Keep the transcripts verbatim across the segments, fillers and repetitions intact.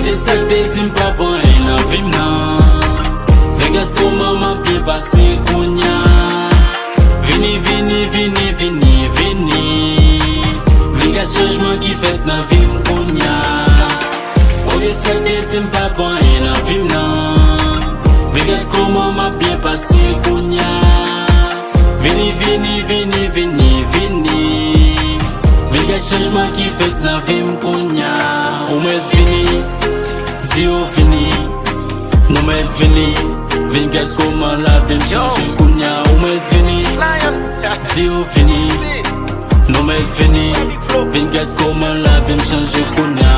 Te sa k te di m pa pran anyen nan vi m nan. Men gad kòman m ap byen pase kounya. Vini, vini, vini, vini, vini. Men gad chanjman ki fèt nan vi m kounya. Kote sa k te di m pa pran anyen nan vi m nan. Men gad kòman m ap byen pase kounya. Vini, vini, vini, vini, vini. Vin gad chanjman ki fèt nan vi m kounya. Ou mèt vini, di yo vini. Nou mèt vini, vin gad kòman lavi m chanje kounya. Ou mèt vini, di yo vini. Nou mèt vini, vin gad kòman lavi m chanje kounya.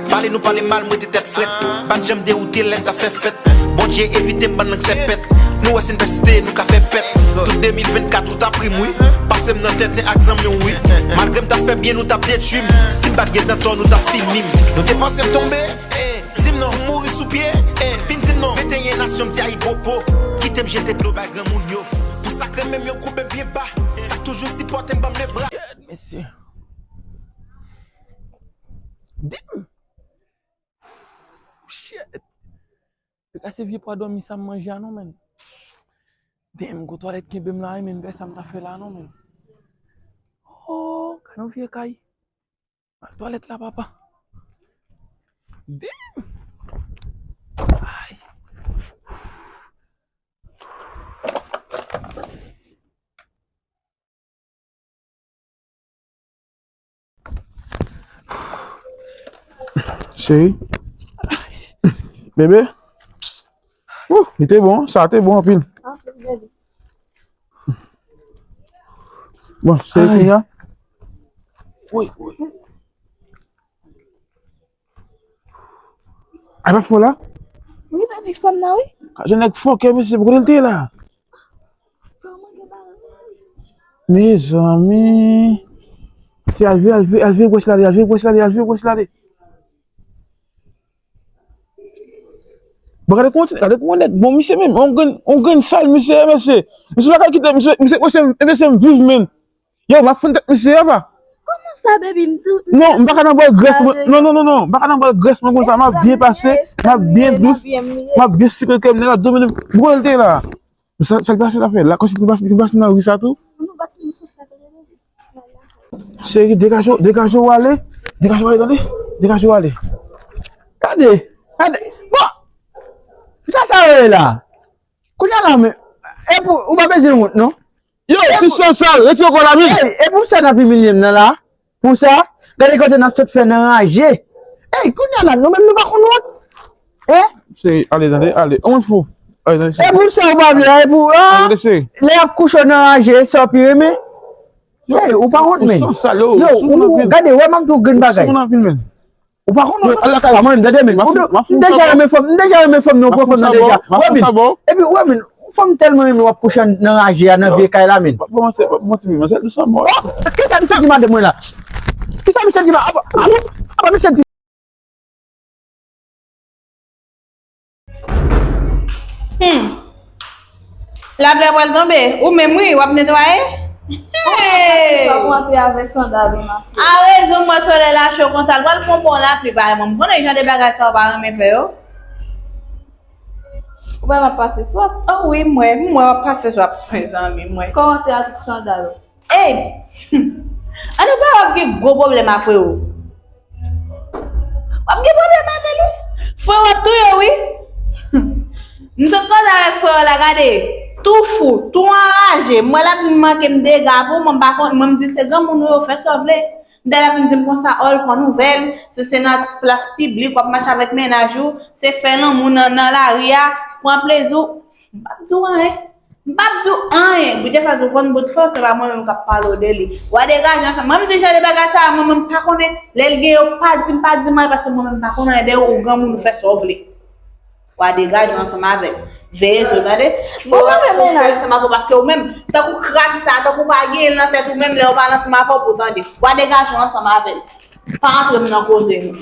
Pale nou pale mal, mwen te tèt frèt. Pa t janm dewoute lè n t ap fè fèt. Bondye evite m bann lang sèpèt. Nou wè si n pèsiste, nou ka fè pèt. Tout de mil vennkat ou t ap ri m wi. Pase m nan tenten ak zanmi w wi. Malgre m t ap fè byen, nou t ap detwi m. Si m pa t gen nan tò, nou t ap fini m. Nou te panse m tonbe. Eh, di m non, m mouri sou pye. Eh, vin di m non. Venteyen nasyon m di ayibobo. Kite m jete dlo bay granmoun yo. Pou sa k renmen m yo, m koube m byen ba. Sa k toujou sipòte m, ban m lebra. Shit, mesye. Damn! Shit! Se ka se vye pwa dòmi sa m manje a non, menn. Damn, gwo twalèt kenbe m la, wi, menn, m pè sa m ta fè la non, menn. Oh, gade yon vye kay. Al twalèt la, papa. Damn! Ay. Cheri. Bebe. Ouh, li te bon, sa te bon anpil. Bon, cheri, kounya. Wi, wi. A pa fò la? Wi, men nèg fò m nan, wi. Ka jwenn nèg fò kè mesye, pou kote l te ye la? Mezanmi. Se al vire, al vire, al vire gwòs la, al vire gwòs la, al vire gwòs la. Bon, gade kòman, gade kòman nèg, bon, misye menm, on grenn, on grenn sal, misye, mesye. Misye pa ka kite, misye, misye, mesye, mesye, m viv, menn. Yo, m ap fonn tèt misye, papa. Kòman sa, baby? M tou. Non, m pa ka nan bòl grès, mwen. Non, non, non, non. M pa ka nan bòl grès, mwen, konsa. M ap byen pase, m ap byen dous, m ap byen sikre kè m, nèg ap domine m. Ou konnen l te la. Sa, sa l pase la fè la, kòm si l pase, l pase nan ri sa tou. Cheri, degaje w, degaje w ale. Degaje w ale, tande. Degaje w ale. Gade, gade. Bon! Sa sa yo ye la? Kounya la, men, epi ou pa bezwen wont, non? Yo, ti sòsal, retire kò w la, men. Ey, epi ou sa n ap imilye m nan la? Pou sa, gade kote n ap sot fè nan raje. Ey, kounya la, nou menm nou pa konn wont. Hein? Cheri, ale, tande, ale. Ou menm fou. Ale, tande, cheri. Epi ou sa ou pa vle, epi ou, ah, lè y ap kouche w nan raje, sa w pi renmen. Ey, ou pa wont, men. Yo, ou, gade, wè m ap di w grenn bagay. Ou pa konn wont. Al lakay la, mwen, tande, men. M deja renmen fanm, m deja renmen fanm, nou pran fanm nan deja. Wè, men. Epi, wè, men, yon fanm tèlman renmen w ap kouche nan raje a, nan vye kay la, men. Oh, kisa misye di madanm mwen la? Kisa misye di ma-, apa, apa, apa misye di? Hmm. Laplè pral tonbe. Ou menm wi, w ap netwaye? Hey! Fòk ou antre avèk sandal ou, ma fille. A rezon m wè solèy la cho konsa, l pral fè yon bon lapli parèy mwen. M konnen jan de bagay sa yo pa renmen fè yo. Ou wè m ap pase swaf? Oh wi, m wè, m wè w ap pase swaf, mezanmi, m wè. Kòman w antre avèk sandal ou? Ey! An nou pa w ap gen gwo pwoblèm a frewo. W ap gen pwoblèm avè l wi. Frewo ap touye w wi. M sot koze avèk frewo la, gade. Tou fou, tou anraje. M wè l ap vin manke m dega pou mwen, m pa konn, mwen m di se granmoun ou yo, fè sa w vle. M tande l ap vin di m konsa, oh, l pran nouvèl, se, se nan plas piblik w ap mache avèk mennaj ou, se fè lanmou nan, nan lari a, pran plezi w. M p ap di w anyen. M p ap di w anyen. Bondye fè tou konn bout fè w, se pa mwen menm k ap pale w de li. W a degaje ansanm. Mwen m di jan de bagay sa a, mwen menm m pa konnen. Lè l gen yo, pa di m, pa di m anyen, paske mwen menm m pa konn anyen de ou, ou granmoun, ou fè sa w vle. W a degaje w ansanm avè l. Veye zo, tande. Fò w ap fè w fè ansanm avè w, paske ou menm, tankou krak sa, tankou w pa gen l nan tèt ou menm, lè yo pale ansanm avè w pou w tande. W a degaje w ansanm avè l. Pa antre m nan koze nou.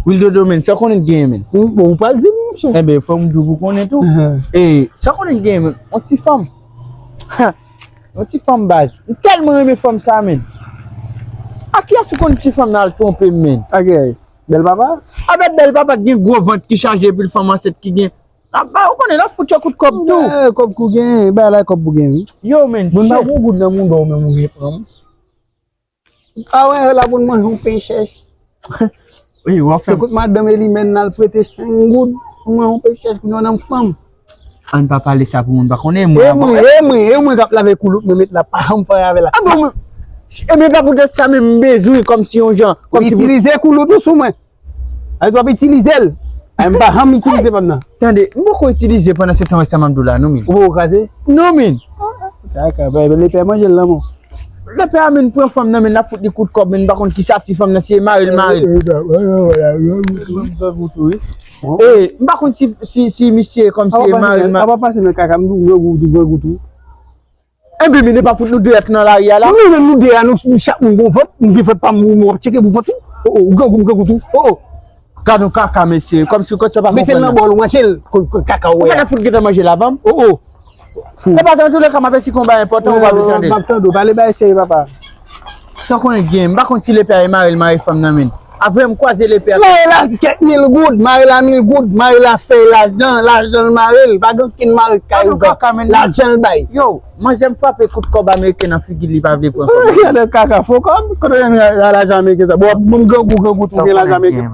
Wildo Domen, sa w konnen k genyen, men? Ou, bon, ou pral di m, monchè. Enben, fò m di w pou w konnen tou. E, sa w konnen k genyen, men? Yon ti fanm. Ha! Yon ti fanm baz. M tèlman renmen fanm sa, men. Kiyès ou konn ti fanm nan al twonpe m, menn? A kiyès? Bèl papa? Avèk bèl papa ki gen gwo vant, ki chaje, epi l fanm ansent ki gen. Aba, ou konnen, l ap fout yo kout kòb tou. Eh, kòb kou gen, bay la kòb pou gen, wi. Yo, menn, moun pa gon goud nan moun dò, ou menm ou gen fanm. A wè, la pou n manje yon pen chèch. Wi, w ap fè. Se kout madanm Elimèn nan l prete senk goud pou mwen yon pen chèch pou yon nonm fanm. Ann pa pale sa pou moun pa konnen. E mwen, e mwen, e mwen k ap lave koulout mwen met la, pa janm fè avè la. A bon, mwen, e men pa poutèt sa menm m bezwen kòmsi yon jan, kòmsi pou itilize koulout ou sou mwen. Ay, w ap itilize l. Ay, m pa janm itilize fanm nan. Tande, m poko itilize pandan se tan wè sa m ap di w la, non, min. Ou poko kraze? Non, min. Kaka, bay, lepè manje l nan men w. Lepè a, min, pran fanm nan, min, l ap fout li kout kòb, min, m pa konn kisa ti fanm nan, si e mare l mare l. E, m pa konn si, si, si misye kòmsi e mare l mare. Apa pase nan kaka, m di w grangou tou, grangou tou. Enben, min, e pa fout nou de ap nan lari a la. Non, men nou de a, nou, nou chak moun gon vant, m gen vant pa m, ou ap tcheke pou vant ou. O, o, ou grangou, m grangou tou. O, o. Gad yon kaka, mesye, kòmsi, kòmsi sa pa fè. Mete l nan bòl ou, manje l, ko, ko, kaka ou wè a. Ou pa ta fout gentan manje l avan m? O, o. Fou. E pa tande, antouleka, m ap esplike yon bagay enpòtan, ou pa vle tande. M ap tande w, pale bagay serye, papa. Sa w konnen gen, m pa konn si lepè a e mare l mare fanm nan, min. Apre m kwaze lepè a. Mare la kèk mil goud, mare la mil goud, mare la fè lajan, lajan l mare l, pa gen okenn mare k ka rive, lajan l bay. Yo, manzè m frape kout kòb ameriken nan figi l, li pa vle pran kòb. Gade kaka, fo kòb, kote w jwenn lajan ameriken sa? Bon, bon, grangou, grangou, tou gen lajan ameriken.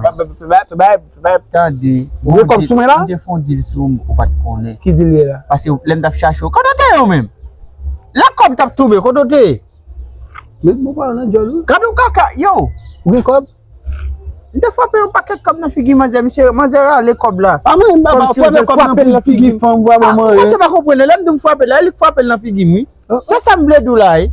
Tande, m gen kòb sou mwen la? M te fè yon dil sou ou, ou pa t konnen. Ki dil ye la? Paske lè m t ap chache w, kote w te ye menm? Lè kòb t ap tonbe, kote w te ye? Met mo pa nan djòl wi. Gade yon kaka, yo! Ou gen kòb? M te frape yon pakèt kòb nan figi manzè, misye, manzè rale kòb la. A mwen, m pa frape kòb nan figi fanm, ou pa ban mwen anyen. Ou pa konprann, lè m di m frape la, e li k frape l nan figi m, wi. Se sa m vle di w la, wi.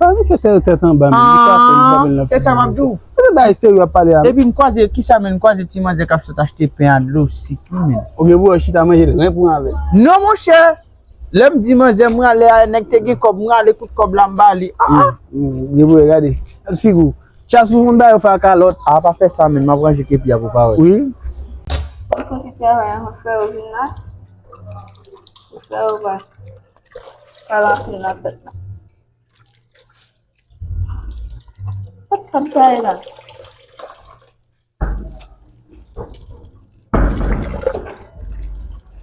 Ba misye tèt, tèt anba, men li frape l, frape l nan figi. Se sa m ap di w. Se bagay serye w ap pale a. Epi m kwaze, kisa menm, m kwaze ti manzè k ap sot achte pen a dlo sik, wi, menm. Oubyen pou w chita manje l, ren pou avè l. Non, monchè. Lè m di manzè, m rale a, nèg te gen kòb, m rale kout kòb la, m ba li. Ah, ah. Gen pou gade. Gad figi w. Chas ou konn ba yo fè a kalòt. A, pa fè sa, menm. M ap ranje kepi a pou parèt. Wi. Mwen fè yon ti travay avan frè yo vin la. Frè yo va pale anpil nan tèt la. Kot kòb sa ye la?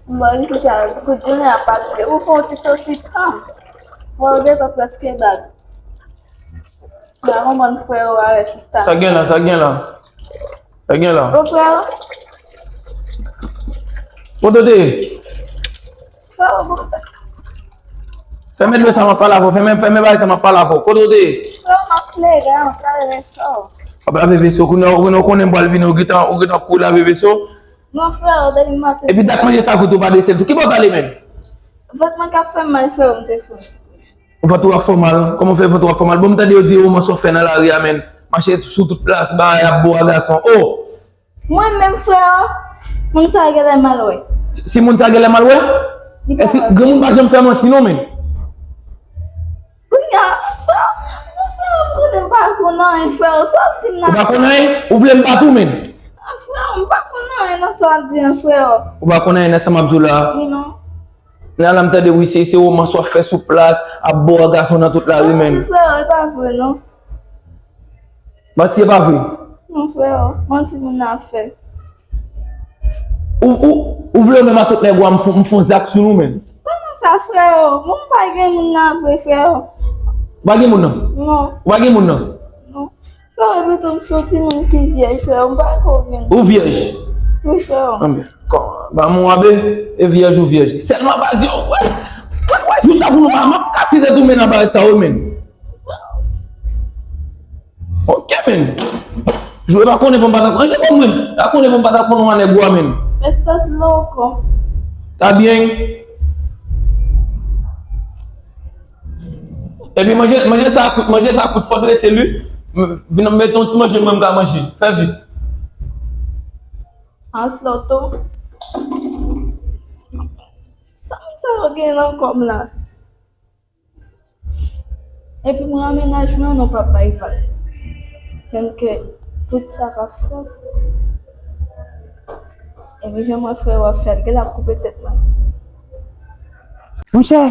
Mwen, se sa, kout jounen ap pase. Ou fè yon ti soti tan. Mwen, ou gentan prèske bat. Mwen, konprann frè yo avè sista. Sa gen la, sa gen la. Sa gen la. Bon, frè yo. Kote w te ye? Frè yo, bon. Fèmen dlo sa m ap pale avè w. Fèmen, fèmen bagay sa m ap pale avè w. Kote w te ye? Frè yo, m ap plede, an, plede sò. W ap lave veso, kounye a, kounye a, ou konnen m pral vini, ou gentan, ou gentan kouri lave veso. Non, frè yo, depi maten. Epi dat manje sa koute w pa de sèl tou. Ki bò w t ale menm? Vant mwen k ap fè m mal, frè yo, m te fè. Vant ou ap fè w mal? Kòman w fè vant ou ap fè w mal? Bon, m tande yo di romans w ap fè nan lari a, menm. Mache sou tout plas, bagay ap bo a gason. Oh! Mwen menm, frè, moun sa genlè mal wè. Si, si moun sa genlè mal wè? Èske granmoun pa janm fè manti non, menn? Kounye a, frè, frè, m konnen m pa konn anyen, frè, sa w ap di m la. Ou pa konn anyen? Ou vle m bat ou, menn? Ah, frè, m pa konn anyen nan sa w ap di an, frè. Ou pa konn anyen nan sa m ap di w la? Non. Nan la m tande wi, se, se romans w ap fè sou plas, ap bo a gason nan tout lari, menn. Frè, e pa vre, non. Manti e pa vre? Non, frè, manti moun nan ap fè. Ou, ou, ou vle menm a tout nèg ou a m fon, m fon zak sou nou, menn. Kòman sa, frè? Bon, m pa gen moun nan vre, frè. Ou pa gen moun nan? Non. Ou pa gen moun nan? Non. Frè, epi tou, m se yon timoun ki vyèj, frè, m pa ko gen. Ou vyèj? Wi, frè. Anben, kò, ba m yon abe, e vyèj ou vyèj. Sèlman baz yo, wè, wè, wè, jou sa pou nou pa, m ap kase tèt ou, menn, nan bagay sa yo, menn. Ok, menn. Jwe pa konnen pou m pa ta konn, je konn mwen. Pa konnen pou m pa ta konn ou a nèg ou a, menn. Estás loco. Está bien. Epi manje, manje sa kout, manje sa kout, fò drese li. M, vin mete yon ti manje mwen m ka manje. Fè vit. Asloto. Sa moun sa yo gen nan kò m la? Epi mwen an mennaj mwen non p ap bay vag. Menm ke tout sa k ap fèt. Epi jan mwen frè w ap fè l, gen l ap koupe tèt mwen. Monchè,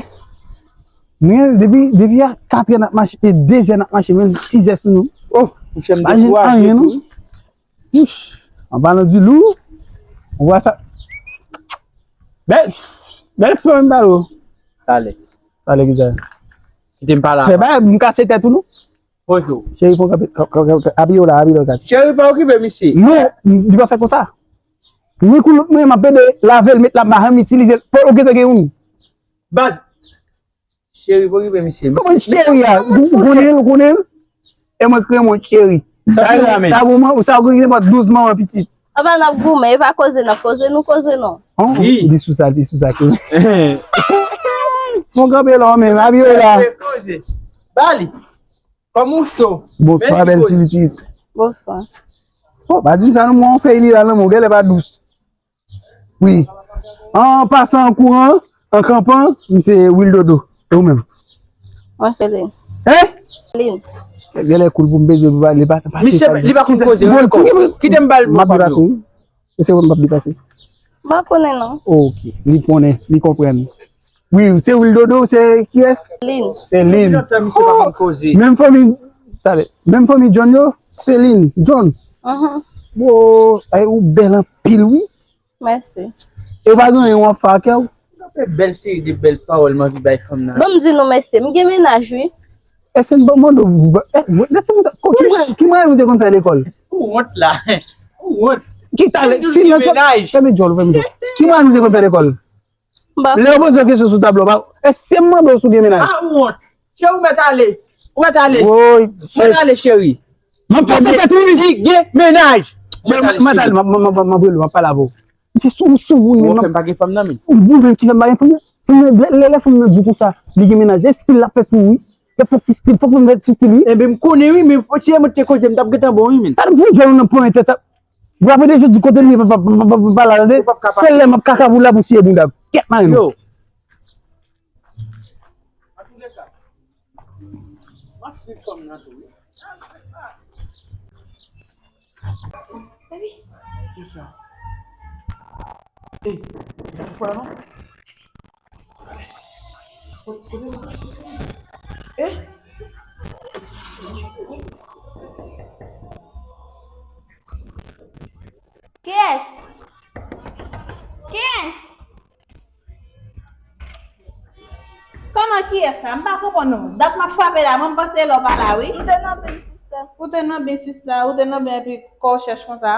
Mwen, depi, depi a katrè n ap mache, e dezè n ap mache, mwen, sizè sou nou. Oh! Monchè, m dekouraje tou wi. Wouch, an palan di lou, ou wè sa. Bèl, bèl eksperyans m pale w. Talè. Talè ki sa? Kite m pale avè w. Fè bagay, m kase tèt ou non. Poze w. Cheri, pran kanpe, kanpe, kanpe, apiye w la, apiye w la. Cheri, pa okipe misye. Non, li pa fè konsa. Ni kou lòt mwen, m ap ede lave l, met la madan m, itilize l. Pou okipe gen youn. Baz. Cheri, pa okipe misye. Kòman cheri a? Ou konnen l, ou konnen l? E mwen k renmen w cheri. Sa pou mwen, sa pou mwen, sa pou mwen, douz manman pitit. Anba n ap goumen, e pa koze n ap koze, nou koze non. Wi. Li sou sa, li sou sa ke. Bon, kanpe la, men, apiye w la. Ba li. Kòman w cho? Bonswa, bèl ti pitit. Bonswa. Oh, pa di m sa non, mwen fè li la nan mwen, gèlè pa dous. Wi. An pasan an kouran, an kanpan, m se Wildodo. E ou menm? Mwen se Lin. Hein? Lin. Gèlè koul pou m beze pou pale, pa, pa. Misye, li pa konn koze, kite m ba l. M ap depase. E se ou m ap depase. M pa konnen non. Ok, li konnen, li konprann. Wi, se Wildodo, se kiyès? Lin. Se Lin. Depi lontan misye pa konn koze. Menm fanmi, talè, menm fanmi John yo, se Lin. John. Mhm. Wo, ay, ou bèl anpil, wi. Mèsi. E pa gen anyen w ap fè ak kè w? Ou fè bèl seri de bèl pawòl m anvi bay fanm nan. Ban m di nou mèsi, m gen mennaj, wi. Èske m ban mande w, eh, lèt se konsa, ko, ki mwayen, ki mwayen ou te konn fè lekòl? Ou wont la. Ou wont. Ki talè, si nan fèmen djòl, fèmen djòl. Ki mwayen ou te konn fè lekòl? Lè yo poze w kesyon sou tablo, pa, èske m mande w si w gen mennaj? Ah, ou wont. Cheri, ou mèt ale. Ou mèt ale. Woy, ou mèt ale, cheri. M ap kase tèt ou, wi. Li gen mennaj. Cheri, m mèt ale, m ap, m ap, m ap, m ap rele w, m ap pale avè w. Se sou, sou, ou, ou fè m pa gen fanm nan, men. Ou, ou menm ki fè m pa gen fanm nan. Lè, lè, lè fanm nan di w konsa, li gen mennaj, e stil l ap fè sou ou, wi. L ap fè ti stil, fò fanm nan fè ti stil, wi. Enben, m konnen, wi, men fò, si e mwen te koze, m t ap gentan bon, wi, men. Gade, m fout jwenn ou nan pwen tèt sa. Ou ap ede jodi kote l ye, pa, pa, pa, pa, pa la, tande? Ou p ap ka pase. Sèl lè m ap kaka pou l la pou siye bounda. Kèt mari nou. Yo. Antouleka, m ap swiv fanm nan tou, wi. Baby. Kisa? Ey, ou fè non? Kote, kote nou pase sa? Eh? Kiyès? Kiyès? Kòman kiyès la? M pa konprann non. Dat m ap frape la, mwen m panse lè w pa la, wi. Ou te nan beny, sista. Ou te nan beny, sista. Ou te nan beny epi kò w chèch konsa.